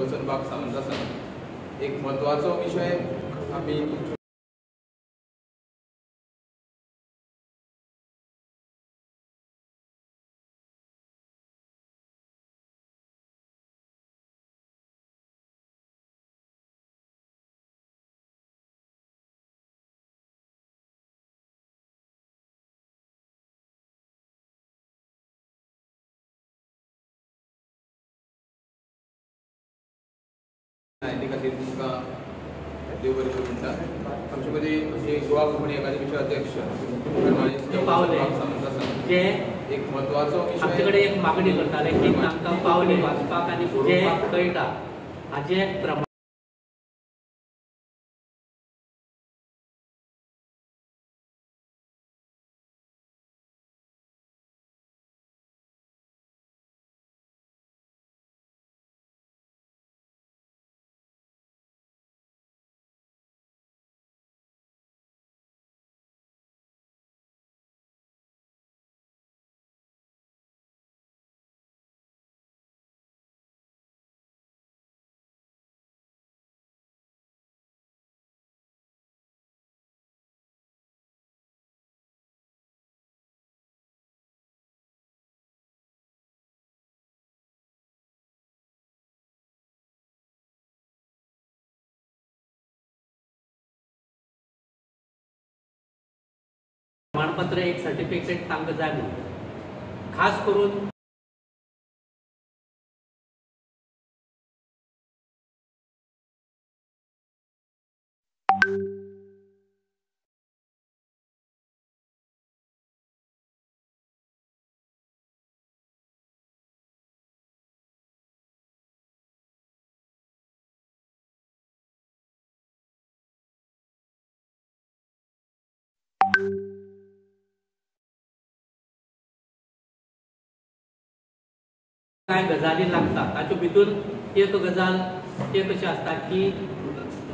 वचनबाब सावंत आसा. एक म्हत्वाचो विशय आमी आयिल्ले खातीर तुमकां देव बरें करूं म्हणटा. आमचे मदीं गोवा कोंकणी अकादमीचे अध्यक्ष सावंत आसा. जे एक म्हत्वाचो विशय आमचे कडेन एक मागणी करताले की तांकां पावले वाचपाक आनी बरोवपाक कळटा हाजें प्रमाण प्रमाणपत्र एक सर्टिफिकेट तांकां जाय म्हणून खास करून कांय गजाली लागता ताचे भितर एक गजाल ते कशी आसता की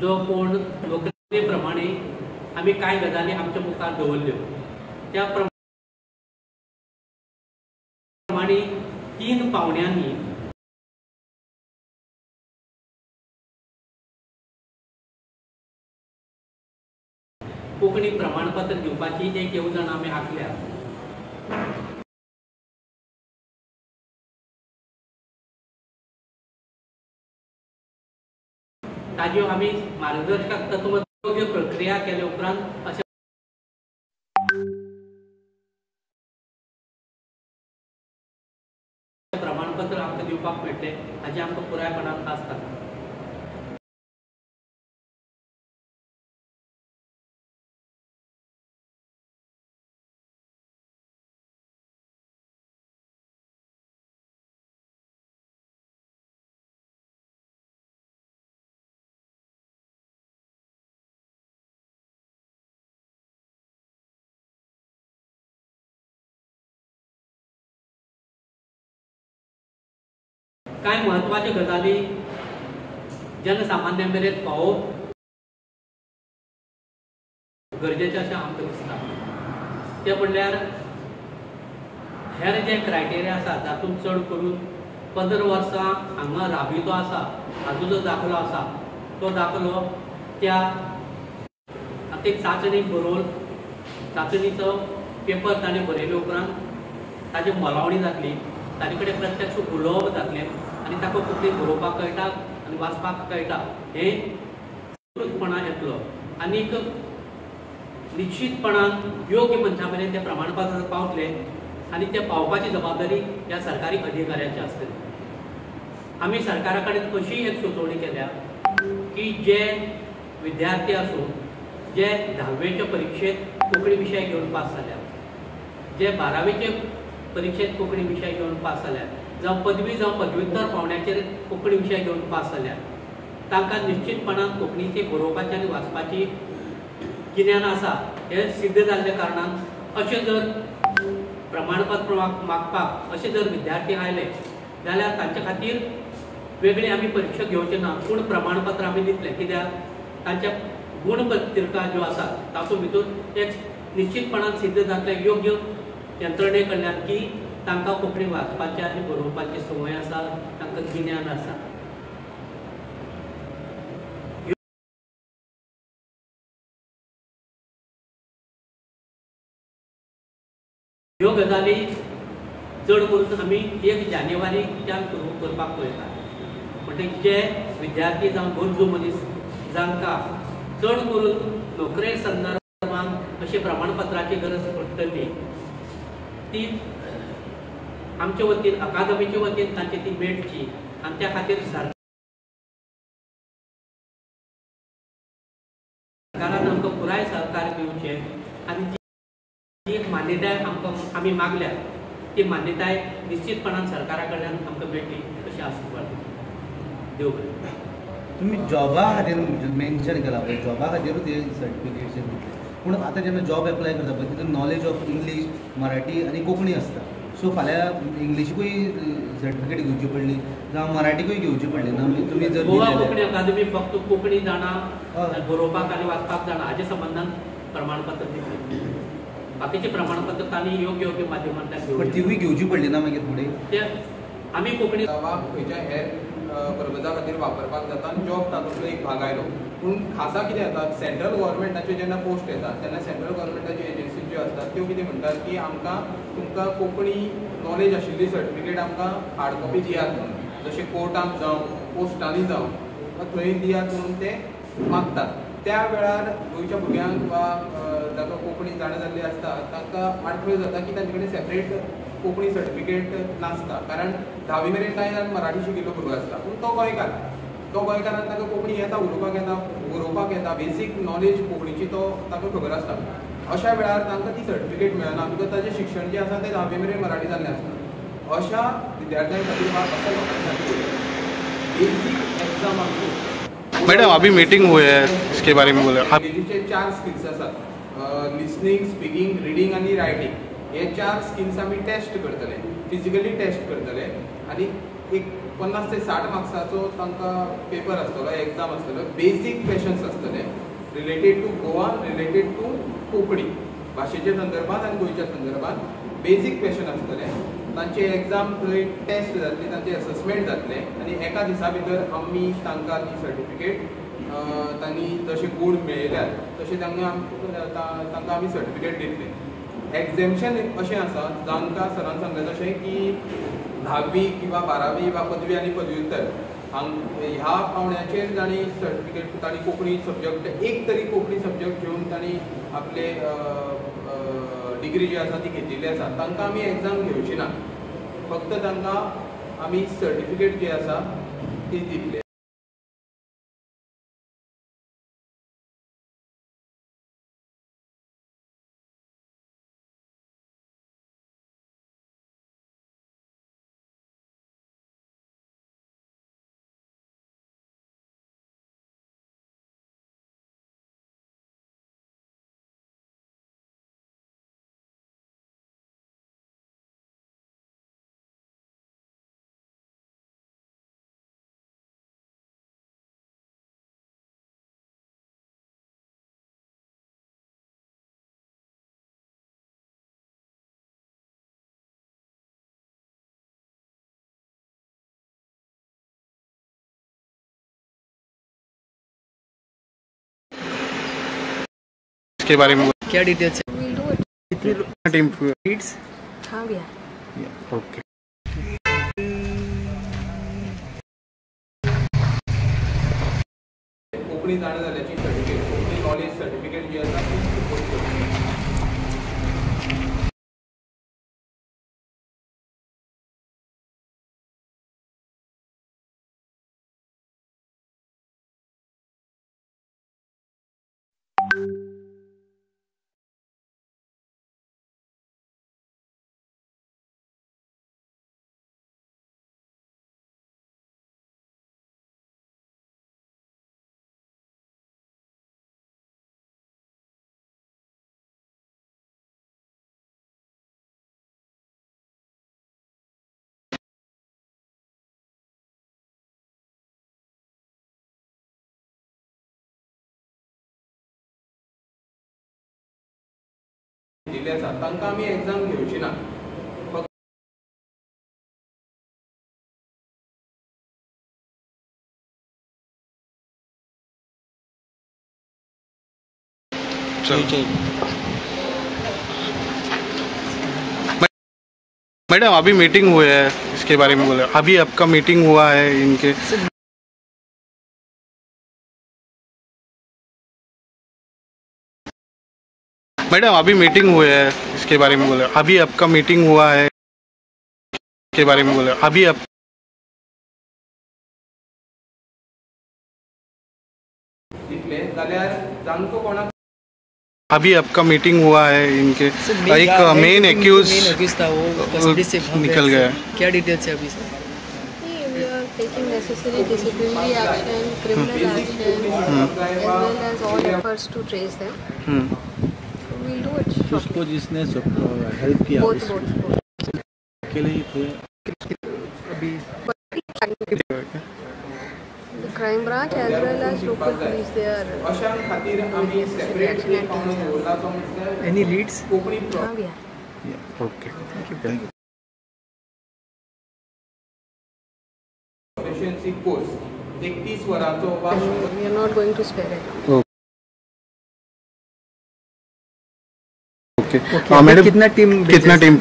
जो कोण नोकरे प्रमाणे आमी कांय गजाली आमच्या मुखार दवरल्यो त्या प्रमाणे 3 पावण्यांनी कोंकणी प्रमाणपत्र दिवपाची एक येवजण आमी आंखल्या. ताज्यो आमी मार्गदर्शक तत्व योग्य प्रक्रिया केले उपरांत अशें प्रमाणपत्र आमकां दिवपाक मेळटलें हाची आमकां पुरायपणान आस्त आसा. कांय म्हत्वाच्यो गजाली जनसामान्या मेरेन पावोवप गरजेचें अशें आमकां दिसता. तें म्हणल्यार हेर जे क्रायटेरिया आसा तातूंत चड करून 15 वर्सां हांगा राबितो आसा हाजो जो दाखलो आसा तो दाखलो त्या आतां एक चांचणी बरोवन चांचणीचो पेपर ताणें बरयले उपरांत ताजी मोलावणी जातली, ताजे कडेन प्रत्यक्ष उलोवप जातलें आनी ताका कोंकणी बरोवपाक कळटा आनी वाचपाक कळटा हें अधिकृतपणान येतलो आनीक निश्चितपणान योग्य मनशा मेरेन तें प्रमाणपत्र पावतलें आनी तें पावपाची जबाबदारी ह्या सरकारी अधिकाऱ्याची आसतली. आमी सरकारा कडेन अशी एक सुचोवणी केल्या की जे विद्यार्थी आसूं जे 10वेचे परिक्षेत कोंकणी विशय घेवन पास जाल्यात, जे 12वेचे परिक्षेत कोंकणी विशय घेवन पास जाल्यात, जावं पदवी जावं पदव्युत्तर पावंड्याचेर कोंकणी विशय घेवन पास जाल्यात तांकां निश्चितपणान कोंकणीची बरोवपाची आनी वाचपाची गिन्यान आसा हें सिद्ध जाल्ल्या कारणान अशें जर प्रमाणपत्र मागपाक अशें जर विद्यार्थी आयले जाल्यार तांचे खातीर वेगळी आमी परिक्षा घेवचे ना, पूण प्रमाणपत्र आमी दितले. कित्याक तांच्या गुणपत्रिका ज्यो आसात तातूंत भितर एक निश्चितपणान सिद्ध जातलें योग्य यंत्रणे कडल्यान की तांकां कोंकणी वाचपाची आनी बरोवपाची संवय आसा, तांकां गिन्यान आसा. ह्यो गजाली चड करून आमी 1 जानेवारीच्यान सुरू करपाक पळयतात. म्हणटकीर जे विद्यार्थी जावं गरजू मनीस जांकां चड करून नोकरे संदर्भात अशें प्रमाणपत्राची गरज पडटली ती आमचे वतीन अकादमीचे वतीन तांची ती मेळची आनी त्या खातीर सरकारान आमकां पुराय सहकार्य दिवचें आनी जी मान्यताय आमकां आमी मागल्या ती मान्यताय निश्चितपणान सरकारा कडल्यान आमकां मेळटली अशें आसता. देव बरें. तुमी जॉबा खातीर मेन्शन केला पळय, जॉबा खातीरूच ते सर्टिफिकेशन दितले, पूण आतां जेन्ना जॉब एप्लाय करता पळय तितून नॉलेज ऑफ इंग्लीश, मराठी आनी कोंकणी आसता. सो फाल्यां इंग्लिशीकूय सर्टिफिकेट घेवची पडली जावं मराठीकूय घेवची पडली ना. तुमी जर गोवा कोंकणी अकादमी फक्त कोंकणी जाणा, बरोवपाक आनी वाचपाक जाणा हाजे संबंदान प्रमाणपत्र दितले, बाकीचें प्रमाणपत्र तांणी योग्य योग्य माध्यमांतल्यान पण तिवूय घेवची पडली ना मागीर फुडें. ते आमी कोंकणी वा खंयच्या हेर पर्पजा खातीर वापरपाक जाता आनी जॉब तातूंतलो एक भाग आयलो. पूण खासा कितें जाता, सेंट्रल गव्हर्मेंटाच्यो जेन्ना पोस्ट येता तेन्ना सेंट्रल गव्हर्मेंटाच्यो एजन्सी ज्यो आसतात त्यो कितें म्हणटात की आमकां तुमकां कोंकणी नॉलेज आशिल्ली सर्टिफिकेट आमकां हार्ड कॉपी दियात म्हणून, जशें कोर्टांत जावं पोस्टांनी जावं थंय दियात म्हणून ते मागतात. त्या वेळार गोंयच्या भुरग्यांक वा जाका कोंकणी जाणा जाल्ली आसता तांकां आडखळ जाता की तांचे कडेन सेपरेट कोंकणी सर्टिफिकेट नासता. कारण 10वी मेरेन कांय जाण मराठी शिकिल्लो भुरगो आसता, पूण तो गोंयकार, तो गोंयकारान ताका कोंकणी येता, उलोवपाक येता, बरोवपाक येता, बेसीक नॉलेज कोंकणीची तो ताका खबर आसता. अशा वेळार तांकां ती सर्टिफिकेट मेळना बिकॉज ताजें शिक्षण जें आसा तें 10वी मेरेन मराठी जाल्लें आसता. अशा विद्यार्थ्यां खातीर वा अशा लोकां खातीर बेसीक एग्जाम आमी. मॅडम अभी मीटिंग हुई है इसके बारे में बोले. इंग्लिशीचे 4 स्किल्स आसात, लिसनींग, स्पिकींग, रिडींग आनी रायटींग. हे 4 स्किल्स आमी टेस्ट करतले, फिजिकली टेस्ट करतले आनी एक 50 ते 60 मार्क्साचो तांकां पेपर आसतलो, एग्जाम आसतलो, बेसीक क्वेशन्स आसतले related to Goa, related to Konkani भाशेच्या संदर्भात आनी गोंयच्या संदर्भात बेसीक क्वेशन आसतले. तांचे एग्जाम थंय टेस्ट जातली, तांचे एसएसमेंट जातलें आनी एका दिसा भितर आमी तांकां ती सर्टिफिकेट तांणी जशे गूण मेळयल्यात तशें तांकां आमी सर्टिफिकेट दितले. एग्जेम्पशन अशें आसा जांकां सरान सांगलें तशें की 10वी किंवा 12वी वा पदवी आनी पदव्युत्तर ह्या पावंड्याचेर तांणी सर्टिफिकेट तांणी कोंकणी सब्जॅक्ट एक तरी कोंकणी सब्जॅक्ट घेवन तांणी आपले डिग्री जी आसा ती घेतिल्ली आसा तांकां आमी एग्जाम घेवची ना, फक्त तांकां आमी सर्टिफिकेट जी आसा ती दितले. के बारे में क्या डिटेल्स है? टीम हाँ भैया, ओके. कोंकणी जाणा जाल्याची सर्टिफिकेट, कोंकणी नॉलेज सर्टिफिकेट जी आसा ती सपोर्ट करता. दिल्ले आसा तांकां आमी एग्जाम घेवची ना, फक्त चलो. मैडम अभी मीटिंग हुई है, इसके बारे में बोले। अभी आपका मीटिंग हुआ है इनके। मैडम अभी मीटिंग हुई है, इसके बारे में बोले। अभी आपका मीटिंग हुआ है, इसके बारे में बोले। अभी आप अभी आपका मीटिंग हुआ है इनके। एक मेन एक्यूज था वो कस्टडी से निकल गया। क्या डिटेल्स है अभी sir? We are taking necessary disciplinary action, criminal action, as well as all efforts to trace them. We'll do it shortly. उसको जिसने हेल्प किया both अकेले ही थे अभी। The crime branch as well as local police, they are doing action and teams. Any leads? हाँ भैया। Okay, thank you. Proficiency course 31 वरांचो वा We are not going to spare it. Okay madam, कितना team कितना team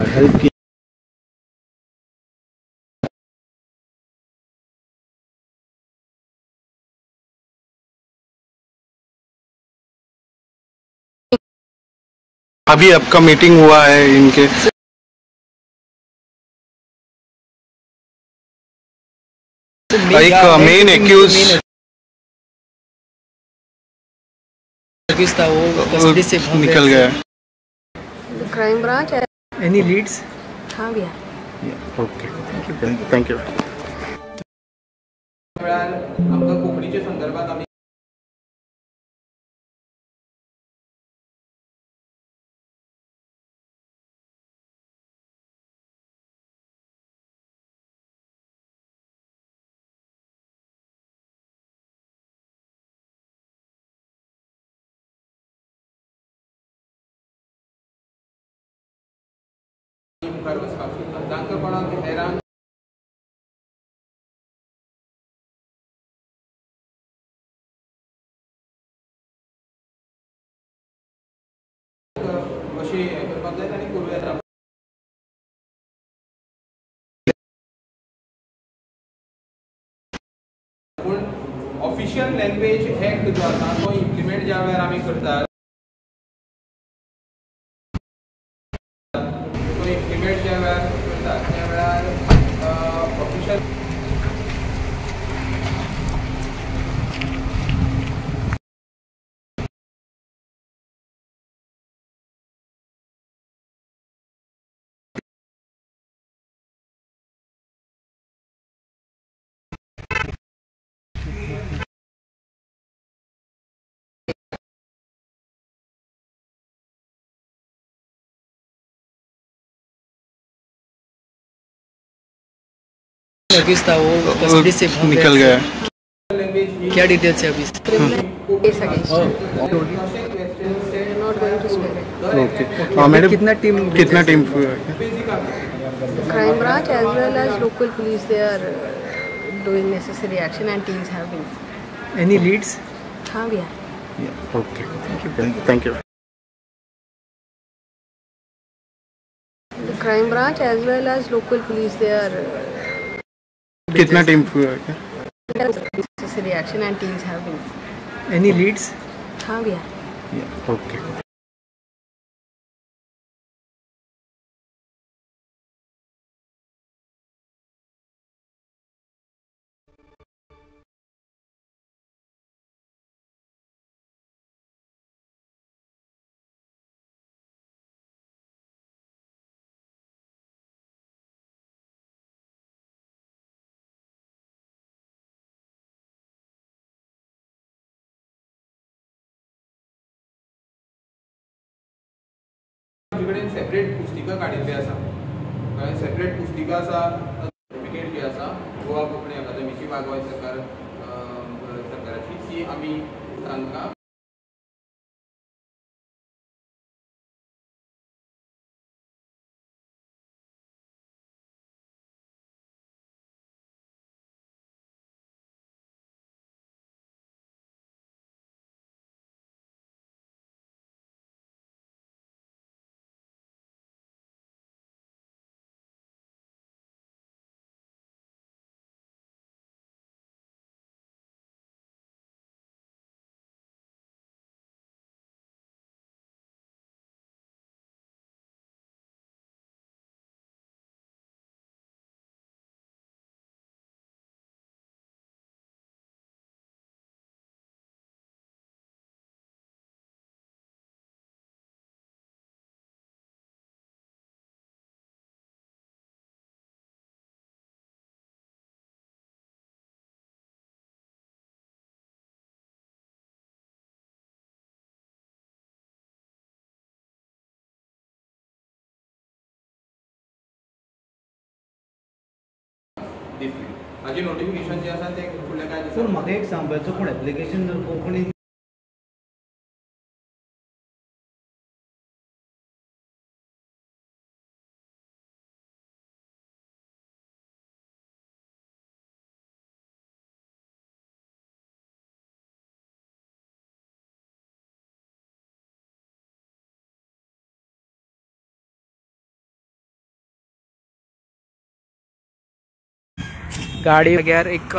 help किया? अभी आपका meeting हुआ है इनके। एक मेन एक्यूज था वो कस्टडी से निकल Gaya. The crime branch. Any leads? हाँ भैया। Okay, thank you. आमकां कोंकणीच्या संदर्भात आमी मुखार वचपाक सोदता जांकां कोणाक हेरांक अशें हें करपाक जाय तांणी करूं येता. पूण ऑफिशियल लँग्वेज एक्ट जो आसा तो इम्प्लिमेंट ज्या वेळार आमी करतात, तो इम्प्लिमेंट ज्या वेळार करतात त्या वेळार ऑफिशियल था वो कस्टडी से निकल गया। क्या डिटेल्स है अभी? Criminal case against. We are not going to spare it. Okay madam, कितना टीम कितना team? The crime branch as well as local police, they are doing necessary action and teams have been. Any leads? हाँ भैया। Okay, thank you. The crime branch as well as local police, they are कितना team? Necessary action and teams have been. Any leads? हाँ भैया। Okay. आमचे कडेन separate पुस्तिका काडिल्ली आसा, कळ्ळें? सेपरेट पुस्तिका आसा, सर्टिफिकेट जी आसा गोवा कोंकणी अकादमीची वा गोंय सरकार सरकाराची ती आमी तांकां दितले. हाजे नोटिफिकेशन जे आसा ते फुडल्या कांय पूण दिसांनी. म्हाका एक सांगपाचो, पूण एप्लिकेशन जर कोंकणी गाडी जाग्यार एक